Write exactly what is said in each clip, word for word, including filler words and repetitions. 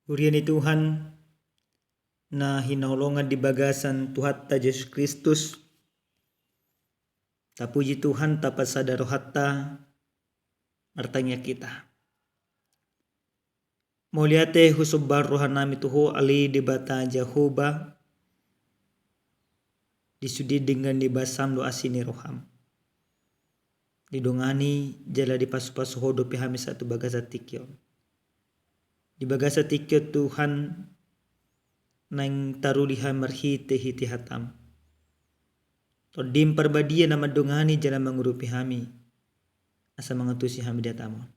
Huria ni Tuhan, na hinaholongan di bagasan Tuhanta Jesus Kristus, tapuji Tuhan, tapasada rohanta, martangiang hita. Mauliate husomba rohanami tu Ho ale Debata Jahowa, di sude denggan ni basam do asi ni roham. Didongani jala dipasupasu Ho dope hami sahat tu bagasan tingki on. Di bagasan tingki on Tuhan, naeng taruli hami marhitehite hatam. Tondim Parbadia na mandongani jala mangurupi hami, asa mangantusi hami di hatam on.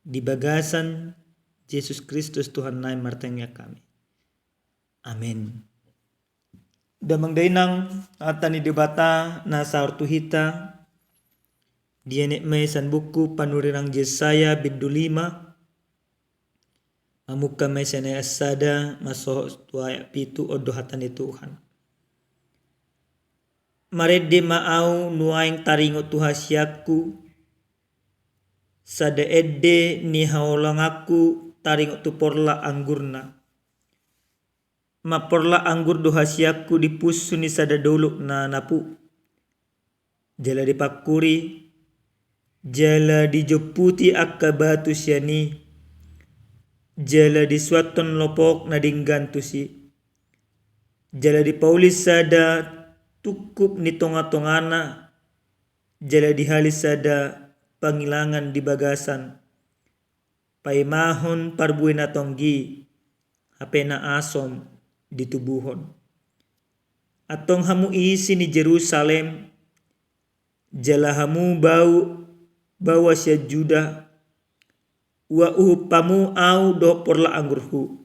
Di bagasan Jesus Kristus Tuhannami martangiang hami. Amen. Damang dainang, hata ni Debata na sahat tu hita, dienet ma i sian buku panurirang Jesaya bindu lima, mamungka ma i sian ayat sada, masohot tu ayat pitu, on do hata ni Tuhan. Marende ma ahu nuaeng taringot tu hasianku, sada ende ni haholonganku taringot tu porlak anggurna. Mamporlak anggur do hasianku di punsu ni sada dolok na napu. Jala dipangkuri, jala dijomputi angka batu sian i, jala disuanhon lopok na denggan tusi. Jala dipauli sada tungkup ni tongatongana, jala dihali sada pangilangan di bagasan. Paimahon parbue na tonggi, hape na asom ditubuhon. Antong hamu isi ni Jerusalem, jala hamu bau, baoa sian Juda, ua uhum hamu ahu dohot porlak anggurhu.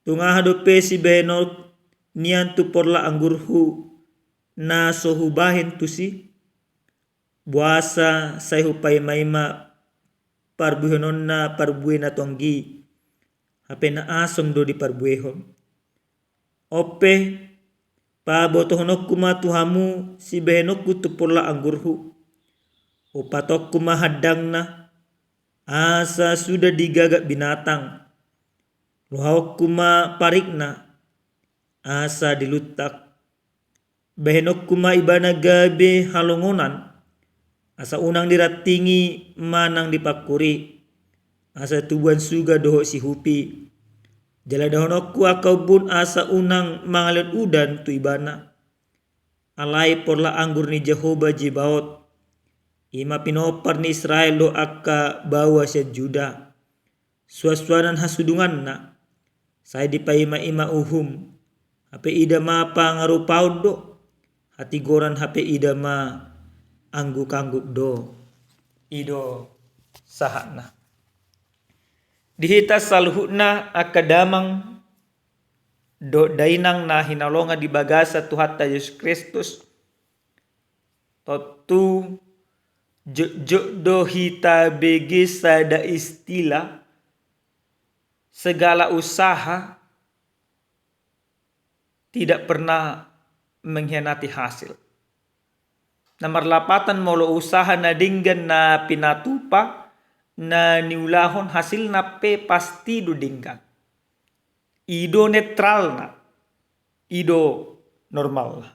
Tung aha dope sibahenon nian tu porlak anggurhu na so hubahen tusi? Boasa sai hupaimaima parbuehononna parbue na tonggi, hape na asom do diparbuehon? Onpe, pabotohononku ma tu hamu sibahenonku tu porlak anggurhu. Umpatonku ma handangna, asa suda digagap binatang. Lohaonku ma parikna, asa diluntak. Bahenonku ma ibana gabe halongonan, asa unang dirantingi manang dipangkuri, asa tubuan suga dohot sihupi. Jala dahononku angka ombun asa unang mangalehon udan tu ibana. Alai porlak anggur ni Jahowa Zebaot, i ma pinompar ni Israel dohot angka baoa sian Juda. Suansuanan hasudunganna, sai dipaimaima uhum, hape ida ma pangarupaon do, hatigoran hape ida ma angguk-angguk do. I do sahatna. Di hita saluhutna angka damang dohot dainang na hinaholongan di bagasan Tuhanta Jesus Kristus, tontu jotjot do hita bege sada istilah, segala usaha tidak pernah mengkhianati hasil. Na marlapatan molo usaha na denggan na pinatupa na niulahon, hasilna pe pasti do denggan. I do netralna, i do normalna.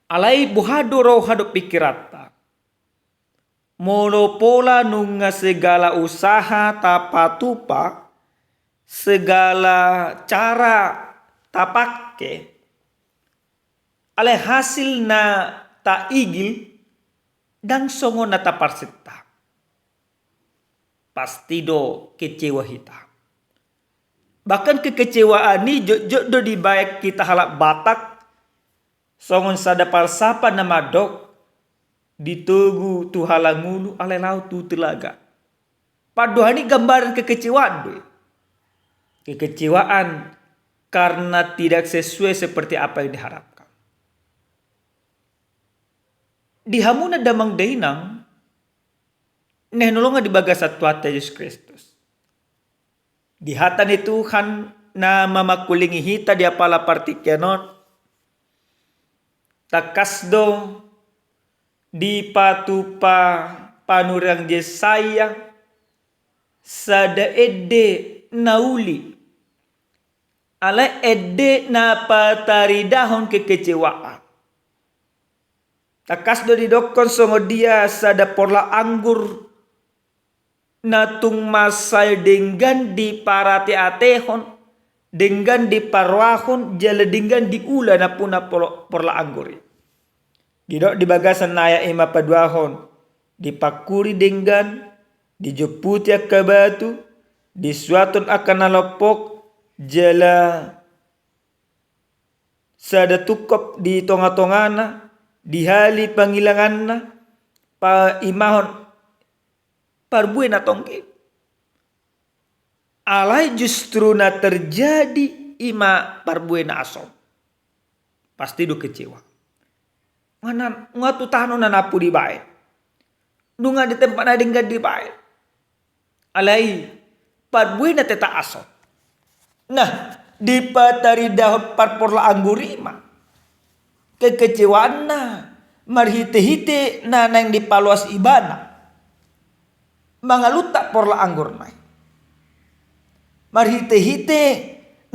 Alai boha do roha dohot pingkiranta? Molo pola nunga segala usaha tapatupa, segala cara tapangke, alai hasil na taigil ndang songon na taparsinta, pasti do kecewa hita. Bahkan kekecewaan i jotjot do dibaen hita halak Batak, songon sada falsafat na mandok, ditogu tu halangulu alai laho tu telaga. Pandohan i gambaran kekecewaan do i. Kekecewaan karena tidak sesuai seperti apa yang diharapkan. Di hamuna damang dainang na hinaholongan di bagasan Tuhanta Jesus Kristus, di hata ni Tuhan na mamangkulingi hita di apala partingkian on, tangkas do dipatupa panurirang Jesaya, sada ende na uli. Alai ende na pataridahon kekecewaan. Tangkas do didokkon songon dia sada porlak anggur na tung mansai denggan diparateatehon, denggan diparrohahon, jala denggan diula nampuna polo-, porlak anggur i. Didok di bagasan ayat i ma paduahon, dipangkuri denggan, dijomputi angka batu, disuathon angka na lompok, jala sada tungkop di tongatongana, dihali pangilanganna, paimahon parbue na tonggi. Alai justru na terjadi i ma parbue na asom. Pasti do kecewa. Nunga na-, nunga tu tano na napu dibaen. Nunga di tempat na denggan dibaen. Alai parbuena tetap asom. Nah, dipataridahon parporlak anggur i ma kekecewaanna marhitehite na naeng dipaloas ibana mangalutta porlak anggurna i. Marhitehite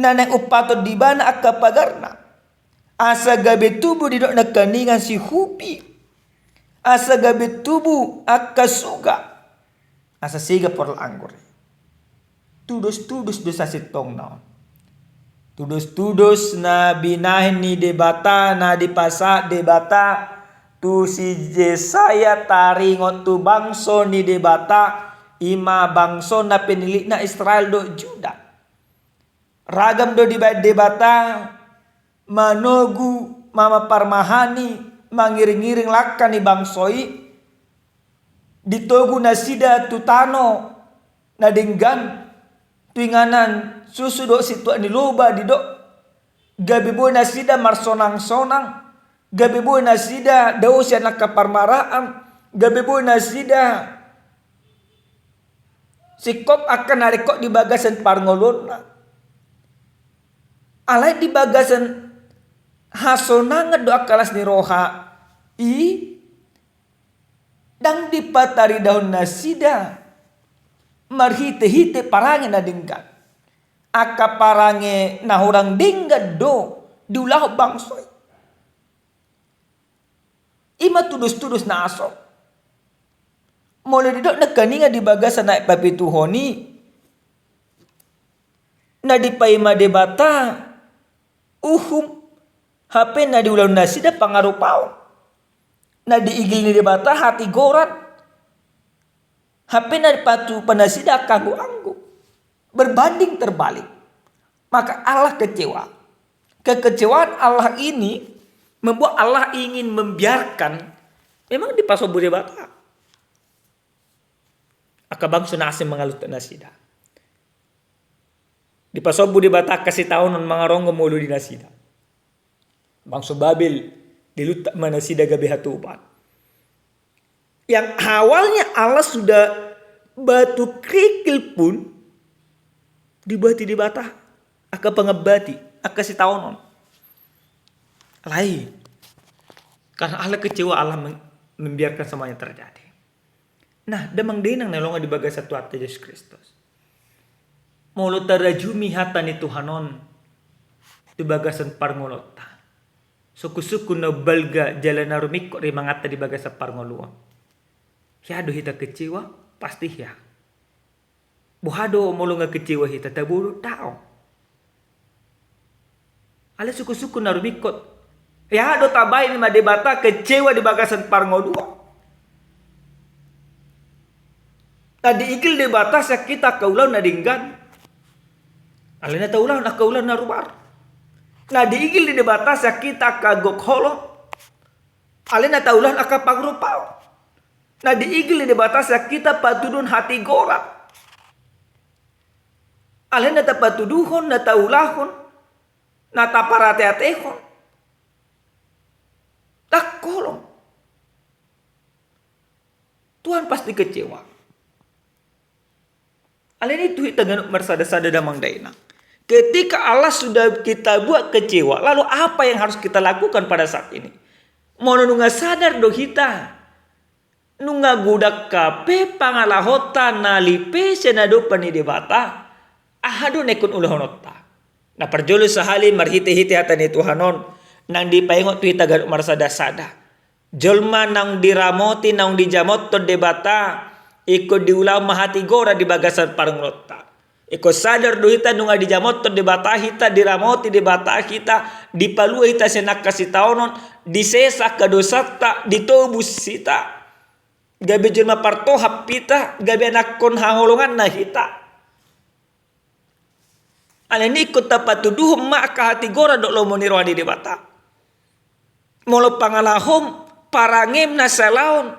na naeng umpaton di ibana angka pagarna. Asa gabe tubu didok nangkiningan sihupi. Asa gabe tubu angka suga. Asa sega porlak anggur i. Tudos-tudos do sasintongna on. Tudos-tudos na binahen ni Debata, na dipasahat Debata tu si Jesaya taringot tu bangso ni Debata, i ma bangso na pinillitna Israel dohot Juda. Ragam do dibaen Debata, manogu, mamaparmahani, mangiringiring langka ni bangso i, ditogu nasida tu tano na denggan, tu inganan susu dohot situak ni loba didok, gabe boi nasida marsonangsonang, gabe boi nasida dao sian angka parmaraan, gabe boi nasida singkop angka na ringkot di bagasan parngoluonna. Alai di bagasan hasonangan dohot angka las ni roha i, ndang dipataridahon nasida marhitehite parange na denggan. Angka parange na hurang denggan do diulahon bangso i. I ma tudos-tudos na asom. Molo didok nangkiningan di bagasan ayat papituhon i, na dipaima Debata uhum, hape na diulahon nasida pangarupaon. Na diigil ni Debata hatigoran, hape na dipatupa nasida angka angguanggu. Berbanding terbalik. Maka Allah kecewa. Kekecewaan Allah ini membuat Allah ingin membiarkan, memang dipasombu Debata angka bangso na asing mangalutta nasida. Dipasombu Debata angka sitaonon mangaronggo molo di nasida. Bangso Babel, dilutta ma nasida gabe hatoban. Yang awalnya Allah sudah batu kerikil pun dibuati Debata angka pangambati, angka sitaonon. Alai, karena Allah kecewa, Allah mem-, membiarkan semuanya terjadi. Nah, damang dainang na hinaholongan di bagasan Tuhanta Jesus Kristus. Molo tarajumi hata ni Tuhan on di bagasan parngoluonta, sungkun-sungkun na balga jala na rumingkot rimanganta di bagasan parngoluon. Hea do hita kecewa? Pasti hea. Boha do molo nga kecewa hita, tabo do? Daong. Alai sungkun-sungkun na rumingkot. Hea do tabaen i ma Debata kecewa di bagasan parngoluon. Na diigil Debata sian hita angka ulaon na denggan, alai na taulahon angka ulaon na ruar. Na diigil ni Debata sian hita angka gok holong, alai na taulahon angka pangarupaon. Na diigil ni Debata sian hita patuduhon hatigoran, alai na tapatuduhon, na taulahon, na taparateatehon, ndang holong. Tuhan pasti kecewa. Alani i tu hita ganup marsada-sada damang dainang, ketika Allah sudah kita buat kecewa, lalu apa yang harus kita lakukan pada saat ini? Molo nunga sadar do hita, nunga godang hape pangalahonta na lipe sian adopan ni Debata, Aha do na ingkon ulahononta? Na parjolo sahali marhite-hite hata ni Tuhan on, nang dipaingot tu hita ganup marsada-sada. Jolma naung diramoti, naung dijamothon Debata, ingkon diulahon ma hatigoran di bagasan parngoluonta. Ingkon sadar do hita nunga dijamothon Debata hita, diramoti Debata hita, dipalua hita sian angka sitaonon, disesa angka dosanta, ditobus hita. Gabe jolma partohap hita, gabe anakkon haholonganna hita. Alani i ingkon tapatuduhon ma angka hatigoran dohot lomo ni roha ni Debata. Molo pangalahom, parangem na salaon,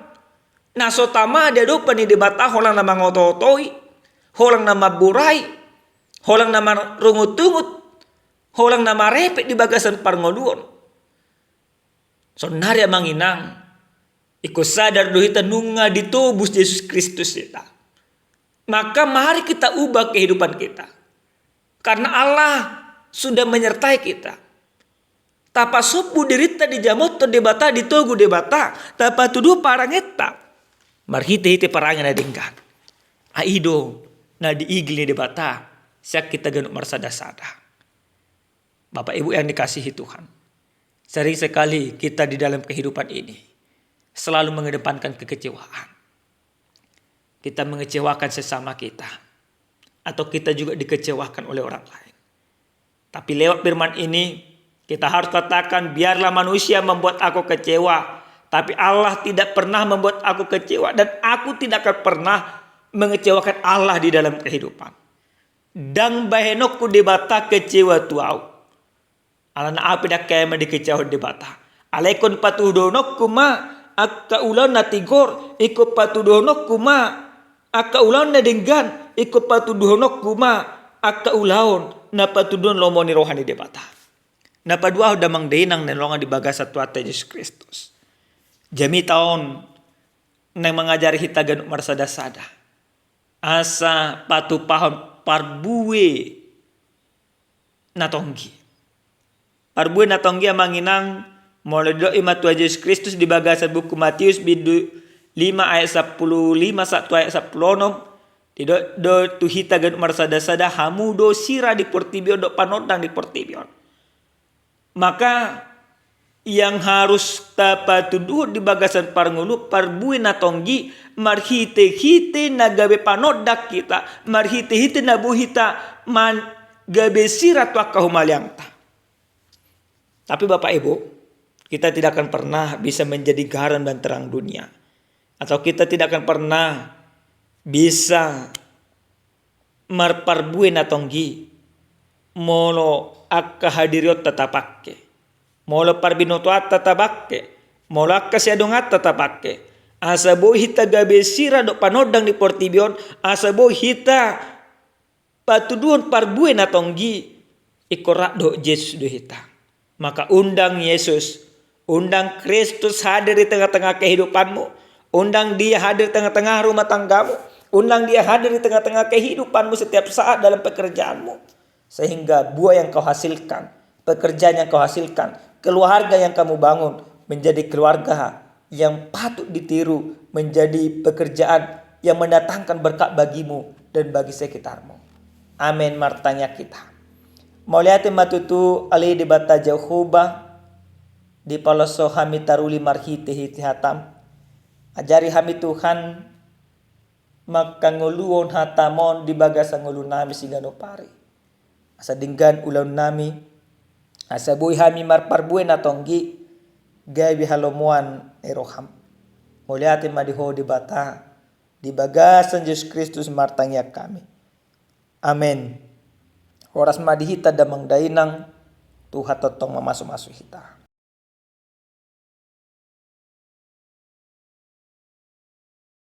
na so tama di adopan ni Debata, holan na mangoto-otoi, holan na mamburai, holan na marungut-ungut, holan na marepet di bagasan parngoluon. Saonnari amang inang, ingkon sadar do hita nunga ditobus Jesus Kristus hita. Maka mari kita ubah kehidupan kita. Karena Allah sudah menyertai kita. Tapasombu dirinta, dijamothon Debata, ditogu Debata, tapatuduhon parangenta. Marhite-hite parange na denggan. Ai i do na diigil ni Debata sian hita ganup marsada-sada. Bapak Ibu yang dikasihi Tuhan, sering sekali kita di dalam kehidupan ini selalu mengedepankan kekecewaan. Kita mengecewakan sesama kita, atau kita juga dikecewakan oleh orang lain. Tapi lewat firman ini, kita harus katakan, "Biarlah manusia membuat aku kecewa, tapi Allah tidak pernah membuat aku kecewa, dan aku tidak akan pernah mengecewakan Allah di dalam kehidupan." Ndang bahenonku Debata kecewa tu ahu. Alana ahu pe ndang hea ma dikecewahon Debata. Alai ingkon patuduhononku ma angka ulaon na tigor, ingkon patuduhononku ma angka ulaon na denggan, ingkon patuduhononku ma angka ulaon na patuduhon lomo ni roha ni Debata. Na paduahon damang dainang na hinaholongan di bagasan Tuhanta Jesus Kristus, jamita on naeng mangajari hita ganup marsada-sada asa patupahon parbue na tonggi. Parbue na tonggi amang inang, molo didok i ma Tuhan Jesus Kristus di bagasan buku Matius bindu lima ayat sampulu lima sahat tu ayat sampulu onom, didok do tu hita ganup marsada-sada, "Hamu do sira di portibi on dohot panondang di portibi on." Maka yang harus tapatuduhon di bagasan parngoluon, parbue na tonggi, marhite-hite na gabe panondang hita, marhite-hite na boi hita man-, gabe sira tu angka humaliangta. Tapi Bapak Ibu, kita tidak akan pernah bisa menjadi garam dan terang dunia. Atau kita tidak akan pernah bisa marparbue na tonggi, molo angka hadirionta tapangke, molo parbinotoanta tapangke, molo angka siadonganta tapangke, asa boi hita gabe sira dohot panondang di portibi on, asa boi hita patuduhon parbue na tonggi, ingkon rap dohot Jesus do hita. Maka undang Yesus, undang Kristus hadir di tengah-tengah kehidupanmu, undang Dia hadir di tengah-tengah rumah tanggamu, undang Dia hadir di tengah-tengah kehidupanmu setiap saat dalam pekerjaanmu. Sehingga buah yang kau hasilkan, pekerjaan yang kau hasilkan, keluarga yang kamu bangun menjadi keluarga yang patut ditiru, menjadi pekerjaan yang mendatangkan berkat bagimu dan bagi sekitarmu. Amen. Martangiang hita. Mauliate ma tutu ale Debata Jahowa, dipaloso hami taruli marhite-hite hataM. Ajari hami Tuhan, mangkangoluhon hataM on di bagasan ngolunami siganup ari. Asa denggan ulaonnami, asa boi hami marparbue na tonggi, gabe halomoan ni rohaM. Mauliate ma di Ho Debata, di bagasan Jesus Kristus martangiang hami. Amen. Horas ma di hita damang dainang, Tuhan tongtong mamasu-masu hita.